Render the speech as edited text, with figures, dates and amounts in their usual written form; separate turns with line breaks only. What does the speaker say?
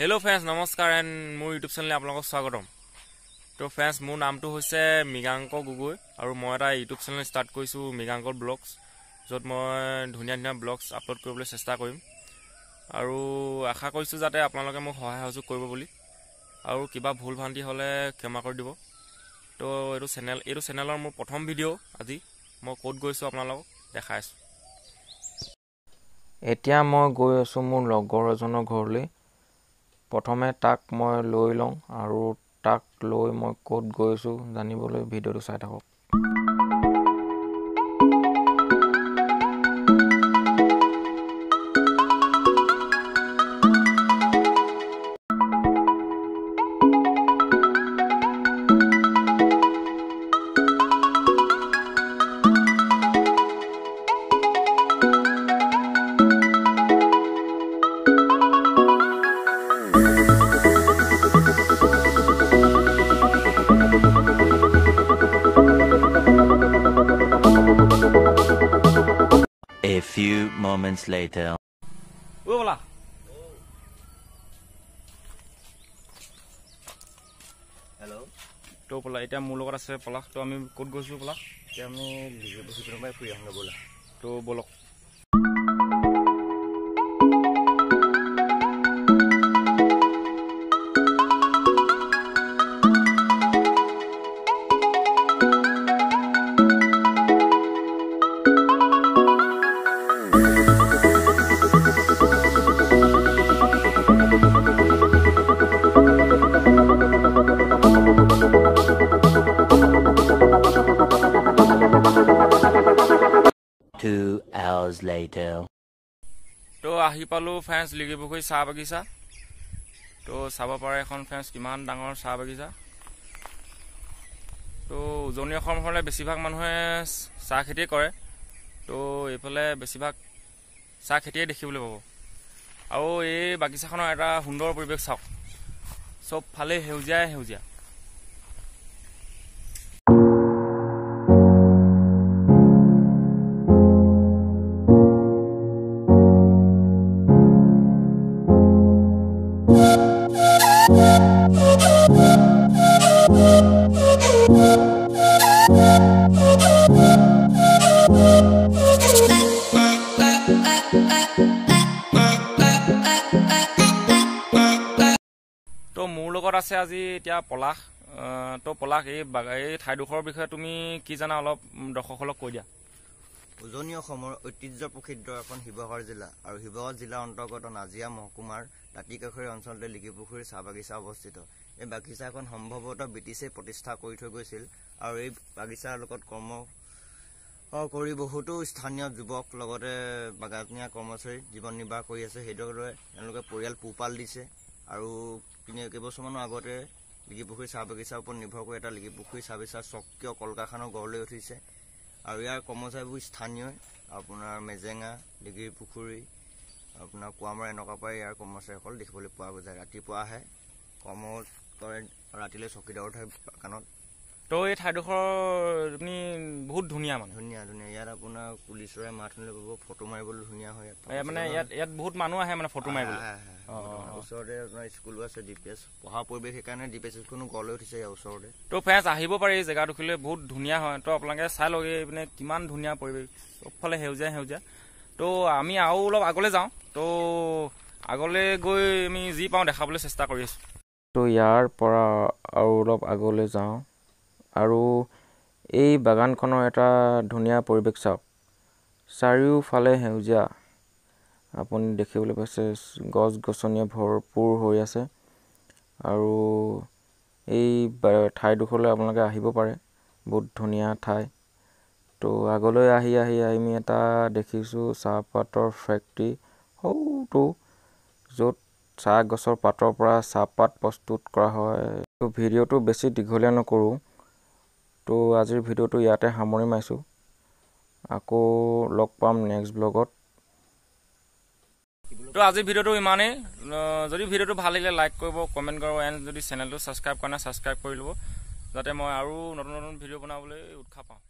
Hello' friends, নমস্কাৰ and মোৰ YouTube চেনেলে আপোনালোকক স্বাগতম। তো ফ্ৰেণ্ডছ, মোৰ নামটো হৈছে মৃগাংক গগৈ আৰু মই এটা ইউটিউব চেনেল ষ্টাৰ্ট কৰিছোঁ, মৃগাংক ব্লগছ, য'ত মই ধুনীয়া ধুনীয়া ব্লগছ আপলোড কৰিবলৈ চেষ্টা কৰিম আৰু আশা কৰিছোঁ যাতে আপোনালোকে মোক সহায় সহযোগ কৰিব বুলি, আৰু কিবা ভুল ভ্ৰান্তি হ'লে ক্ষমা কৰি দিব। তো এইটো চেনেলৰ মোৰ প্ৰথম ভিডিঅ'। আজি মই ক'ত গৈছোঁ আপোনালোকক দেখাই আছোঁ।
এতিয়া মই গৈ আছোঁ মোৰ লগৰ এজনৰ ঘৰলৈ। প্ৰথমে তাক মই লৈ লওঁ আৰু তাক লৈ মই ক'ত গৈছোঁ জানিবলৈ ভিডিঅ'টো চাই থাকক।
A few moments later.
ঐ বলা।
হেল্ল'।
তো পলাশ, এতিয়া মোৰ লগত আছে পলাশ। তো আমি ক'ত গৈছোঁ পলাশ?
এতিয়া আমি লিগিৰীপুখুৰীৰ পৰাই ফুৰি আহোঁগৈ ব'লা।
তো ব'লক।
Two hours later.
তো আহি পালোঁ ফ্ৰেণ্ডছ লিগিৰীপুখুৰী চাহ বাগিচা। তো চাব পাৰে এখন ফ্ৰেণ্ডছ কিমান ডাঙৰ চাহ বাগিচা। তো উজনি অসম হ'লে বেছিভাগ মানুহে চাহ খেতিয়ে কৰে। তো এইফালে বেছিভাগ চাহ খেতিয়ে দেখিবলৈ পাব। আৰু এই বাগিচাখনৰ এটা সুন্দৰ পৰিৱেশ চাওক, চবফালে সেউজীয়াই সেউজীয়া। তো মোৰ লগত আছে আজি এতিয়া পলাশ। তো পলাশ, এই ঠাইডোখৰৰ বিষয়ে তুমি কি জানা অলপ দৰ্শকসকলক কৈ দিয়া।
উজনি অসমৰ ঐতিহ্য প্ৰসিদ্ধ এখন শিৱসাগৰ জিলা আৰু শিৱসাগৰ জিলাৰ অন্তৰ্গত নাজিৰা মহকুমাৰ দাঁতিকাষৰীয়া অঞ্চলতে লিগিৰীপুখুৰী চাহ বাগিচা অৱস্থিত। এই বাগিচাখন সম্ভৱতঃ ব্ৰিটিছে প্ৰতিষ্ঠা কৰি থৈ গৈছিল আৰু এই বাগিচাৰ লগত কৰ্ম কৰি বহুতো স্থানীয় যুৱক লগতে বাগানীয়া কৰ্মচাৰী জীৱন নিৰ্বাহ কৰি আছে। সেইদৰে তেওঁলোকে পৰিয়াল পোহপাল দিছে আৰু কেইবছৰমানৰ আগতে লিগিৰীপুখুৰী চাহ বাগিচাৰ ওপৰত নিৰ্ভৰ কৰি এটা লিগিৰীপুখুৰী চাহ বাগিচাৰ স্বকীয় কল কাৰখানাও গঢ় লৈ উঠিছে আৰু ইয়াৰ কৰ্মচাৰীবোৰ স্থানীয়, আপোনাৰ মেজেঙা, লিগিৰীপুখুৰী, আপোনাৰ কোৱামৰা এনেকুৱা পৰাই ইয়াৰ কৰ্মচাৰীসকল দেখিবলৈ পোৱা যায়। ৰাতিপুৱা আহে, কৰ্ম কৰে, ৰাতিলৈ চকীদাৰ থাকে বাগানত।
তো এই ঠাইডোখৰ আপুনি বহুত ধুনীয়া, মানে
ধুনীয়া ধুনীয়া। ইয়াত আপোনাৰ কুলি চৰাই মাত শুনিবলৈ পাব, ফটো মাৰিবলৈ ধুনীয়া হয়।
মানে ইয়াত বহুত মানুহ আহে মানে ফটো মাৰিবলৈ।
ওচৰতে আপোনাৰ স্কুলো আছে, ডি পি এছ পঢ়া পৰিৱেশ, সেইকাৰণে ডি পি এছ স্কুলখনো গঢ় লৈ উঠিছে ইয়াৰ ওচৰতে।
তো ফ্ৰেণ্ডছ, আহিব পাৰি, জেগাডোখৰলৈ বহুত ধুনীয়া হয়। তো আপোনালোকে চাই লওক এই মানে কিমান ধুনীয়া পৰিৱেশ, চবফালে সেউজীয়া সেউজীয়া। তো আমি আৰু অলপ আগলৈ যাওঁ, তো আগলৈ গৈ আমি যি পাওঁ দেখাবলৈ চেষ্টা কৰি আছোঁ।
তো ইয়াৰ পৰা আৰু অলপ আগলৈ যাওঁ আৰু এই বাগানখনৰ এটা ধুনীয়া পৰিৱেশ চাওক। চাৰিওফালে সেউজীয়া, আপুনি দেখিবলৈ পাইছে গছ গছনিয়ে ভৰপূৰ হৈ আছে। আৰু এই ঠাইডোখৰলৈ আপোনালোকে আহিব পাৰে, বহুত ধুনীয়া ঠাই। তো আগলৈ আহি আহি আমি এটা দেখিছোঁ চাহপাতৰ ফেক্টৰী সৰুটো, য'ত চাহ গছৰ পাতৰ পৰা চাহপাত প্ৰস্তুত কৰা হয়। তো ভিডিঅ'টো বেছি দীঘলীয়া নকৰোঁ, তো আজিৰ ভিডিঅ'টো ইয়াতে সামৰণি মাৰিছোঁ। আকৌ লগ পাম নেক্সট ব্লগত।
তো আজিৰ ভিডিঅ'টো ইমানেই। যদি ভিডিঅ'টো ভাল লাগিলে লাইক কৰিব, কমেণ্ট কৰিব, এণ্ড যদি চেনেলটো ছাবস্ক্ৰাইব কৰা নাই ছাবস্ক্ৰাইব কৰি ল'ব, যাতে মই আৰু নতুন নতুন ভিডিঅ' বনাবলৈ উৎসাহ পাওঁ।